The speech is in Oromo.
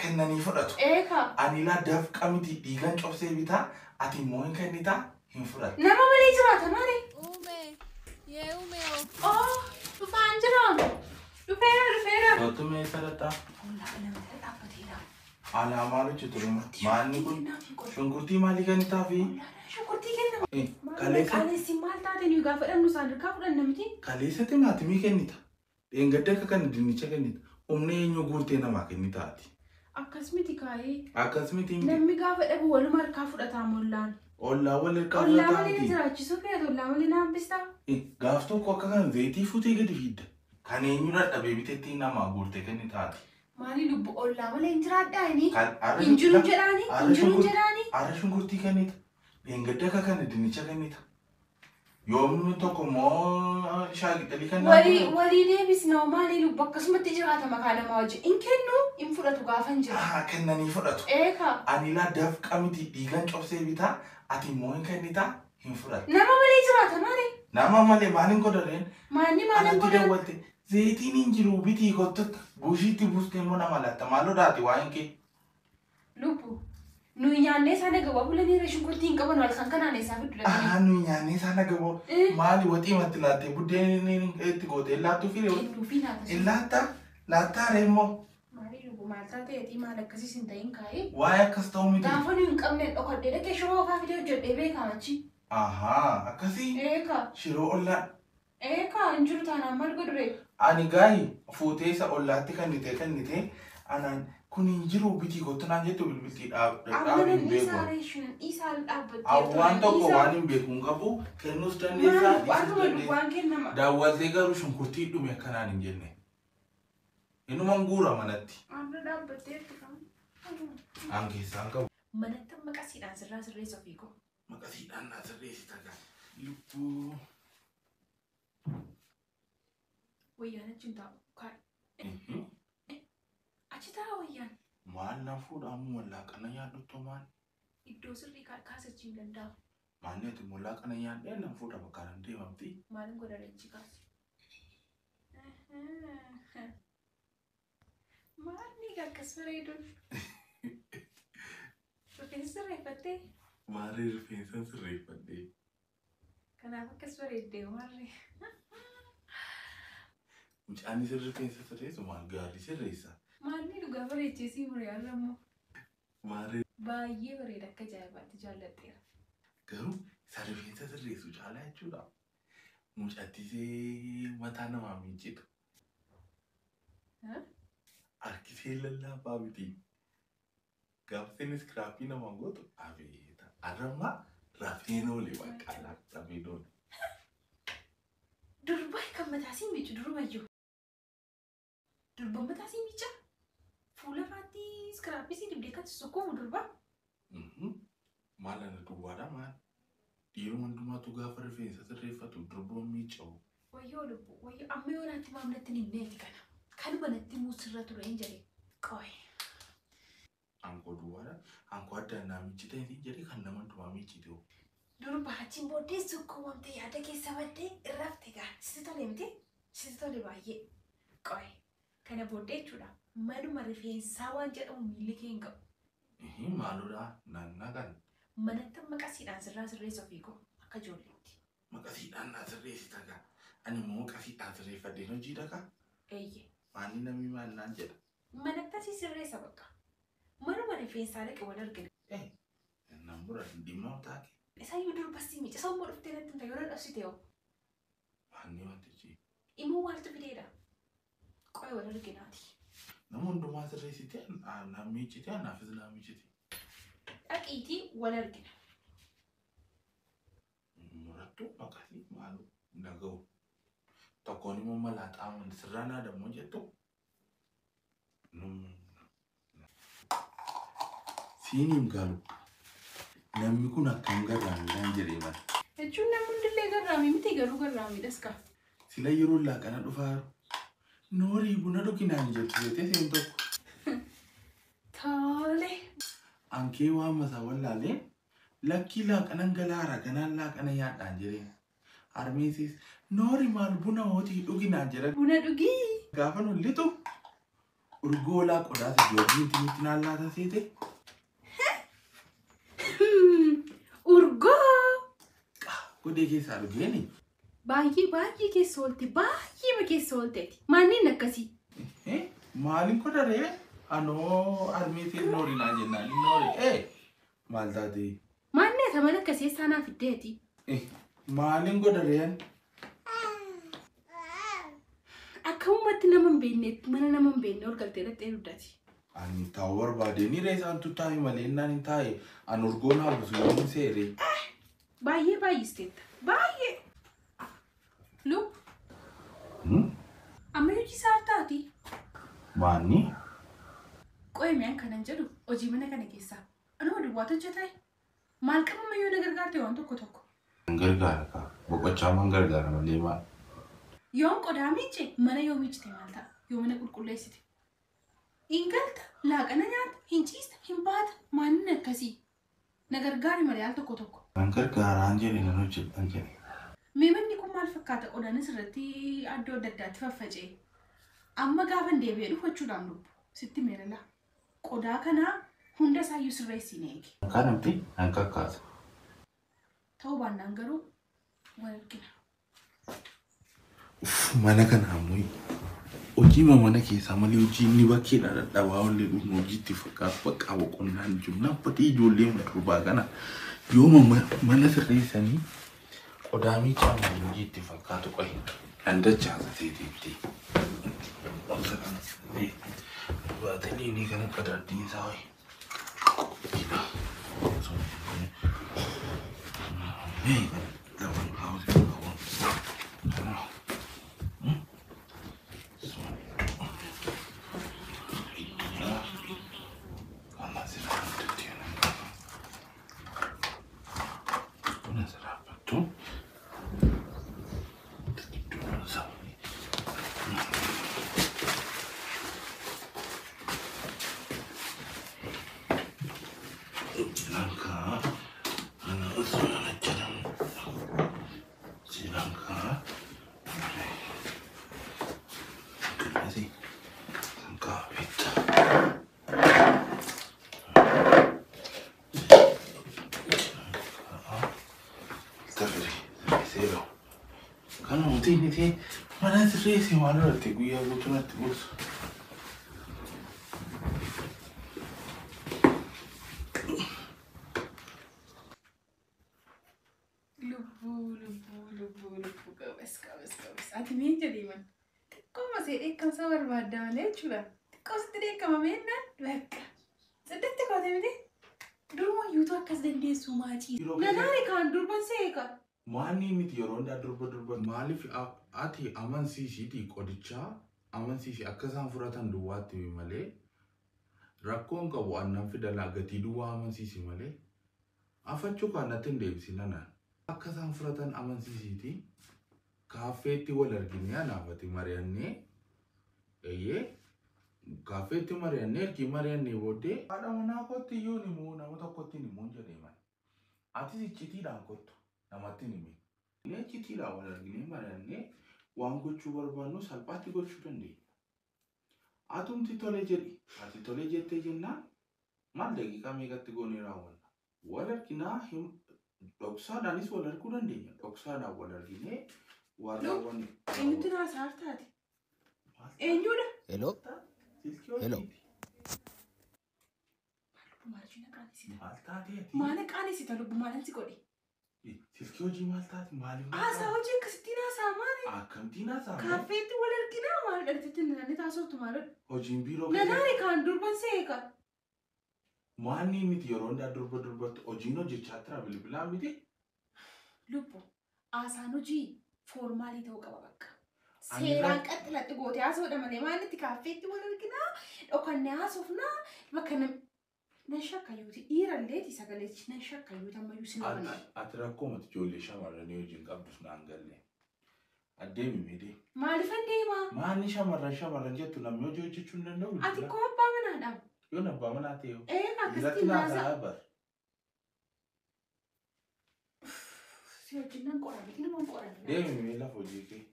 Kennanii fudhatu. Eekaa. Ani laa dafqa miti dhiigan cobsee bitaa ati immoo hin kennitaa hin fudhattu. Nama malee jiraata maali? Uume, yee uume oo. Oh, dhufaan jira. Dhufeera dhufeera. Kottu mee saladhaa. Ollaa namni dhaabbateera. Alaa maal hojjetu dhuma? Maalni kun shunkurtii maalii kennitaafi? Shunkurtii kenna. Kaleessa Qaalessi maal taate nuyi gaafa dhabnu isaan harkaa fudhanna miti. kaleessa timaatimii kennita. Dheengadda akka kana dinnicha kennita. Humna eenyu guurtee namaa kennitaati. Akkas miti kaayee. Akkas miti miti. Namni gaafa dhabu waluma harkaa fudhataa ollaan. Ollaa wal harkaa Ollaa fudhataa malee na miti. jiraachisuu feetu ollaa malee na hambistaa. Gaaf tokko akka kana zayitii fuutee gadi fidda. Kan eenyu dadhabee bitetti namaa guurtee kennitaati. Maali lubbu ollaa malee hin jiraadhaa inni? Kan arra Hin jiru jedhaani? Hin jiru jedhaani? Arra shunkurtii kennita. Dheengadda akka kana dinnicha kennita. Yoomni tokko immoo shaaqixalii kan Walii walii deebisnaa maali lubbu akkasumatti jiraata makaa namaa wajjin. Hin kennu hin fudhatu gaafa hin jiru. Kennanii fudhatu. Eekaa. Ani laa dafqa miti dhiigan cobsee bitaa ati immoo hin kennitaa hin fudhattu. Nama malee jiraata maali? Nama malee maaliin godhareen? Maalni maaliin Anatti godhan? dawwalte zayitiin hin jiru bitii kottotta buushiitti buustee immoo nama laatta maaloo daati waa'een kee. Lubbu nuyi nyaannee isaan agabaa bulaniira shunkurtii hin qaban halkan kanaan eessaa fiddu dhaqanii. Nuyi nyaannee isaan agaboo maali waxii matti laattee buddeen itti gootee laattuu fi Kennuufii laata sun. hin laatta laattaa ree immoo Maali lubbu maal taateetii maal akkasiis hin ta'in kaa'ee. waa'ee akkas ta'uu miti. Gaafa nuyi hin qabne dhokadhee dhaqee shiroo ofaa fidee hojjedhee beekama achi. Ahaa akkasii Eekaa. shiroo ollaa. Eekaa hin jiru taanaan maal godhure? Ani gaayi fuutee isa ollaatti kennitee kennitee anaan kun hin jiru bitii kottu naan jettu bilbiltii Amma dhaab hin nan beeku. dhiisaa reeshuun dhiisaa dhaabbattee Waan tokko waan hin beeku hin qabu kennuus dandeessaa Maal dhiisuus waanuma dandeessaa. duwwaan kennama. Daawwaltee garuu shunkurtii dhume akkanaan hin jenne. Inuman guura manatti. Amma dhaabbattee kan. An keessaan qabu. Manatti maqasiidhaan sirraa sirreessa ofii koo. Maqasiidhaan naa sirreessita gaa. Lubbuu. Wayyaan achi hin taa'u. Kaa'e. Achi taa'a wayyaan. Maal na fuudha ammoo laaqana nyaadhuttu maal? Iddoo sirrii kaasachi hin danda'amu. Maalni ati immoo laaqana nyaadhee na fuudha bakka nan deemamti. Maalin godha achi kaase? Maalni akkas bareeduun? Rifeensa sirreeffattee? Maarree rifeensa sirreeffadhee. Kanaaf akkas bareeddee maarree. Mucaan isin rifeensa sirreessu maal gaarii sirreessa? Maalni dhugaa bareechee sii mure har'a immoo. Maarree Baay'ee bareeda akka ajaa'ibaatti jaalladheera. garuu isa rifeensa sirreessu caalaa jechuudha. Mucattisee mataa namaa miiccitu. Harkisee lallaafaa miti. Gaafseen iskiraappii namaa gootu abeeta. Har'ammaa rafeen oole bakka rafeen oole. Durbaa kan mataa sii miiccu durumayyuu. Durba mataa sii miicca? Fuula irraatti iskiraappii sii dibdee kan sossokkoomu durbaa? Maal ana duwwaadha maal? Dhiiruma hundumaatu gaafa rifeensa sirreeffatu durboon miicca'u. Wayyoo lubbu wayyoo amma yoo naatti maamlatti hin neeti kana. Kanuma natti muusirra ture hin jedhe. Qoy. Ankoo duwwaadha. Ankoo adda naa miiccite hin jedhe kan nama hundumaa miiccite. Durba achiin booddee sukkuumamte yaada keessa baddee irrafte gaa. Sitti tole miti? Sitti tole baay'ee. Qoy. Kana booddee jechuudha. Manuma rifeensaa waan jedhamu miilli kee hin ga'u. Maalodha naannaa kan Manatti maqasiidhaan sirraa sirreessa ofii koo akka ijoolleetti. maqasiidhaan naa sirreessita gaa. Ani immoo maqasiidhaan sirreeffadheen hojii dhagaa. Eeyyee. Maalli namni maal naan jedha. Manatti asii sirreessa bakka. Manuma rifeensaa dhaqe wal argina. Nan bura dhimma taake. Isayyuu durba si miica. Sammuu dhuftee natti himta yoo dhabsite hoo. Maalli wantichi. Immoo maaltu fideedha? Qoy wal arginaati. Nama hundumaa sirreessite naa miiccite anaafis naa miiccite. Dhaqiitii wal argina. Murattu maqasii maalu naga'u. Tokkoon immoo malaa xaamuun sirraa naa dammoo jettu. Siiniin galu. Namni kun akkam garraamidhaan jedhee mala. Jechuun namni hundillee garraamii miti garuu garraamiidhas kaa. Sila yeroo laaqana dhufaa jiru. Noorii buna dhuginaan jettu jettee seen tokko. Tole. Ankee waan masaa wallaalee lakkii laaqanan galaara ganaan laaqana nyaadhaan jedheen. Harmeesis noori maal buna hootii dhuginaan jedhan. Buna dhugii. Gaafa nu lixu Urgoolaa qodaas ijoolleen timitti naannaata seete. Urgoo! Godee keessaa argeeni. Baay'ee baay'ee keessa oolte baay'ee keessa oolteeti. Manneen akkasii. Maaliin qodaree? Anoo armeetiin noorinaa jennaan inni noori. Maal taate? Manneen mana akkasii eessaa fiddeeti? Maaliin qodareen? Akkamumatti nama hin beekne mana nama hin beekne ol galtee dhattee dugdati. Ani taa'uu barbaade ni reessaan taa'e malee innaan hin taa'e ani urgoon haabusu yoo hin seere. Baay'ee baay'isteetta. Baay'ee. Lub. Amma hojii isaa taati. Maanni? Qo'ee mi'aan kanan jedhu hojii mana kana keessaa. Anuma duwwaatu hojjetaa. Maal qabama yoo na gargaarte waan tokko tokko. Gargaara kaa. Boqochaa man gargaara malee maal? Yoon qodaa miice mana yoo miicite maal ta'a? Yoo mana qulqulleessite. Hin galta, laaqana nyaata, hin ciista, hin baata, maanni akkasii. Na gargaari malee al tokko tokko. Nan gargaaraan jedhe nan hojjedhan jedhe. Mee manni kun maal fakkaata? Qodaanis irratti iddoo adda addaatti faffaca'e. Amma gaafa hin deebi'ee dhufu jechuudhaan lubbu. Sitti meerala. Qodaa kanaa hunda isaayyuu sirreessiin eegi. Kanamti nan kakkaasa. Ta'uu baannaan garuu wal argina. Mana kana ammoo hojii mana keessaa malee hojii inni bakkeedha dadhabaa ollee dhufnu hojiitti fakkaatu bakka boqonnaan jiru nabbatee ijoollee durbaa kana yooma mana sirreessanii qodaa miicaa malee hojiitti fakkaatu qohe dandachaasa seeteetti. Baatanii kana qadaaddiin isaa wayi. Mana sirreessee waan irratti guyyaa guutuu natti buusu. Lubbuu lubbuu lubbuu lubbuu qabas qabas qabas. Ati miin jedhee man. Xiqqooma see dheekkamsa barbaadda malee jechuudha. Xiqqoo sitti dheekkama meennaan bakka. Siddatti kootee miti. Duruma yuutuu akkas dandeessu maacii. Nanaare kaan durban seeqa. Maanni miti yeroo hundaa durba durba maaliif ati amansiisiitii qodichaa amansiisii akka isaan fudhatan duwwaatti malee rakkoon qabu annan fidalaa gatii duwwaa amansiisi malee afachuu kan natti hin deebisin anaan. Akka isaan fudhatan amansiisiitii kaaffeetti wal arginee anaafati mari'annee eeyyee kaaffeetti mari'annee ergi mari'annee booddee haadha manaa kootti iyyuu himuu nama tokkotti himuu hin jedhee mana. Atis iccitiidhaan kottu. Namatti hin himin. Iccitiidhaan wal arginee mari'annee waan gochuu barbaannu salphaatti gochuu dandeenya. Atumti tole jedhi. Ati tole jettee jennaan maal daqiiqaa meeqatti goonee raawwanna? Wal arginaa dhoksaadhaanis wal arguu dandeenya. Dhoksaadhaan wal arginee waan raawwannu. Eenyutti naasaa taate? Eenyudha? Hello. Hello. Maal taatee? Maal qaanesita lubbu maalan si godhe? Silkii hojii maal taate? Maaliif? Haasaa hojii akkasittiin haasaa maali? Akkamittiin haasaa? Kaaffeetti wal arginaa maal dhalteetti naannoo taasiftu maal? Hojiin biiroo. Nanaare kaan durban seeqa. Maanni miti yeroo hundaa durba durbatti hojiin hojjechaa jira bilbilaan miti. Lubbu haasaan hojii foormaalii ta'uu qaba bakka. Seeraan qaxxilatti gootee haasa'uudha malee maalitti kaaffeetti wal arginaa dhokannee haasofnaa bakka nan shakkayyuuti dhiiralleeti sagaleechi nan shakkayyuuti ammayyuu sin hubanna. Ati rakkoo mati ijoollee shamarranii wajjin qabdus naan galle. Adeemi meedee. Maaliifan deemaa? Maalni shamarran shamarran jettu namni hojii hojjechuu hin danda'u. Ati koo abbaa manaadha. Yoon abbaa manaa ta'e yoo. Ee akkasitti naasaa. Bar. Si wajjin nan qorame nama qorame. Deemi mee lafa hojii kee.